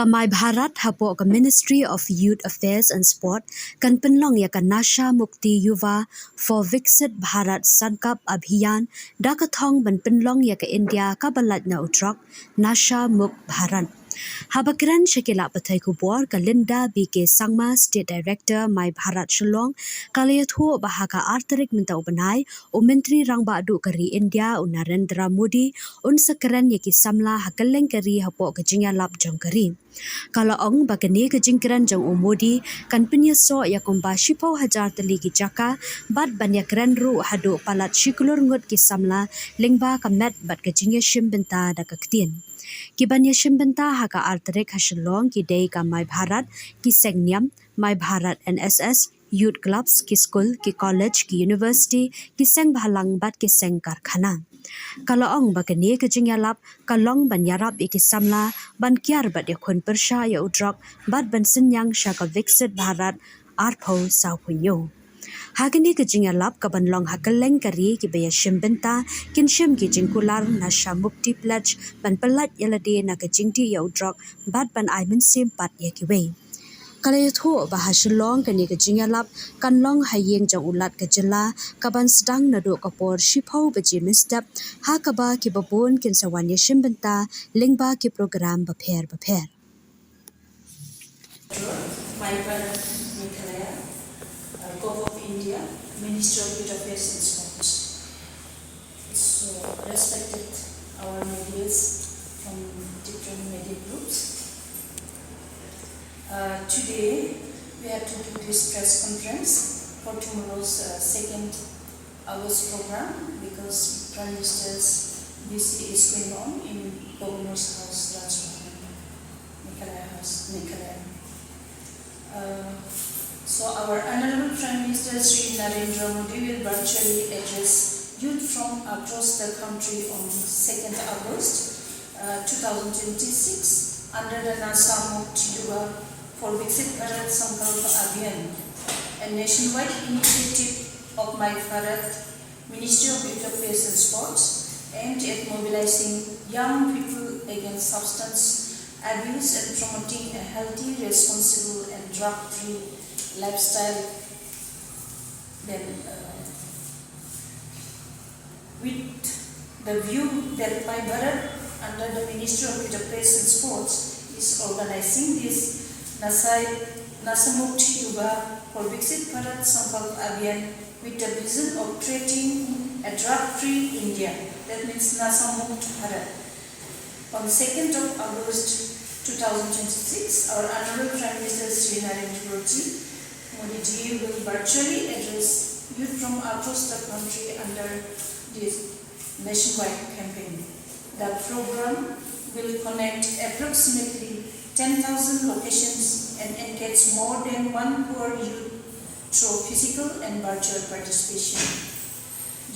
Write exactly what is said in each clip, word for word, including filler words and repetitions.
Ka My Bharat hapoh ka Ministry of Youth Affairs and Sport kan pynlong ïa ka Nasha Mukti Yuva for Viksit Bharat Sankalp Abhiyan da ka thong ban pynlong ïa ka India kaba lait na u drok, Nasha Mukt Bharat. Haba kren sha ki lad pathai khubor, ka Linda B K Sangma, State Director My Bharat Shillong, ka la ïathuh ba ha ka ar tarik mynta u bnai, u Myntri Rangbah Duh ka ri India u Narendra Modi un sa kren ïa ki samla ha kylleng ka ri hapoh ka jingïalap jong ka ri. Ka la ong ba kane ka jingkren jong u Modi kan pynïasoh ïa kumba shiphew hajar tylli ki jaka bad ban ïakren ruh haduh palat shi klur ngut ki samla lyngba ka met bad ka jingïashim bynta da ka ktien. Ki ban ïashim bynta ha ka ar tarik ha Shillong ki dei ka My Bharat, ki seng niam, My Bharat N S S, youth clubs, ki skul, ki college, ki university, ki seng bhalang bad ki seng karkhana. Ka la ong ba kane ka jingïalap ka long ban ïarap ïa ki samla ban kiar bad ïakhun pyrshah ïa u drok bad ban synñiang sha ka Viksit Bharat arphew sawphew hynñiew. Ha kane ka jingïalap kaban long ha kylleng ka ri, kiba ïashim bynta kin shim ki jingkular Nasha Mukti Pledge ban pyllait ïa lade na ka jingdih ïa u drok bad ban ai mynsiem pat ïa kiwei. Ka la ïathuh ba ha Shillong kane ka jingïalap kan long ha ïing jong u Lat ka jylla, kaban sdang naduh ka por shiphew baje mynstep, ha kaba kiba bun kin sa wan ïashim bynta lyngba ki program bapher bapher. My Bharat Meghalaya, uh, Govt of India, Ministry of Youth Affairs and Sports. So, respected our medias from different media groups. Uh, today, we have to do this press conference for tomorrow's, uh, second August program because Prime Minister's visit is going on in Governor's House, Raj Bhavan, Meghalaya House, Meghalaya. Uh, so our Honorable Prime Minister Shri Narendra Modi will virtually address youth from across the country on second August, uh, two thousand twenty-six under the Nasha Mukt Yuva for Viksit Bharat Sankalp Abhiyan, a nationwide initiative of My Bharat, Ministry of Youth Affairs and Sports, aimed at mobilizing young people against substance abuse and promoting a healthy, responsible, and drug-free lifestyle. Then, uh, with the view that My Bharat, under the Ministry of Youth Affairs and Sports, is organizing this Nasha, Nasha Mukt Yuva for Viksit Bharat Sankalp Abhiyan with the vision of creating a drug-free India, that means Nasha Mukt Bharat. On second of August two thousand twenty-six, our Honorable Prime Minister Shri Narendra Modi, Modi ji will virtually address youth from across the country under this nationwide campaign. The program will connect approximately ten thousand locations and engage more than one crore youth through physical and virtual participation.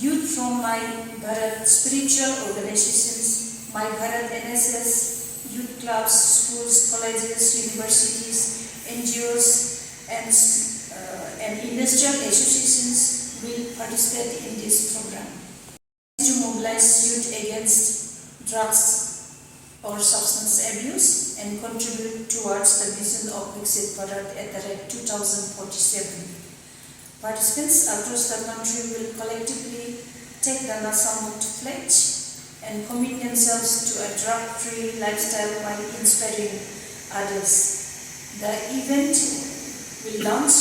Youth from My Bharat spiritual organizations, My Bharat N S S, youth clubs, schools, colleges, universities, N G Os, and, uh, and industrial associations will participate in this program. To mobilize youth against drugs or substance abuse and contribute towards the vision of Viksit Bharat at the rate two thousand forty-seven. Participants across the country will collectively take the Nasha Mukt pledge and commit themselves to a drug-free lifestyle while inspiring others. The event will launch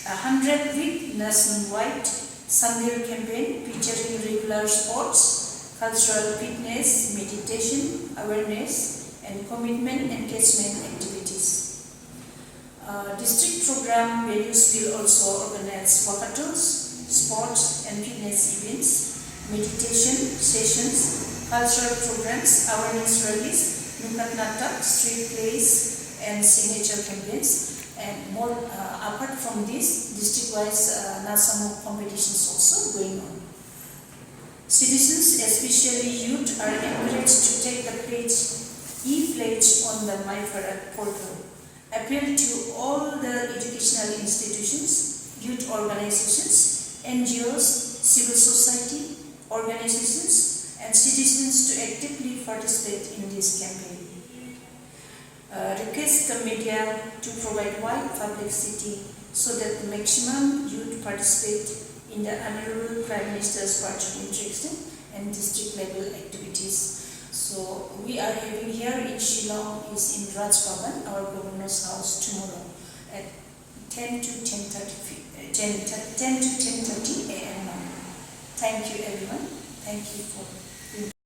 a hundred-week nationwide Sandel campaign featuring regular sports, cultural fitness, meditation, awareness, and commitment engagement activities. Uh, district program venues will also organize walkatons, sports and fitness events, meditation sessions, cultural programs, awareness rallies, nukkad natak, street plays, and signature campaigns, and more. Uh, apart from this, district-wise, uh, Nasha Mukt competitions also going on. Citizens, especially youth, are encouraged to take the pledge, e-pledge on the My Bharat portal. Appeal to all the educational institutions, youth organizations, N G Os, civil society organizations, and citizens to actively participate in this campaign. Uh, the media to provide wide publicity so that the maximum youth participate in the Honorable Prime Minister's virtual interaction and district level activities. So we are having here in Shillong is in Raj Bhavan, our governor's house, tomorrow at ten to ten thirty, uh, ten, ten to ten thirty a m. Thank you, everyone. Thank you for being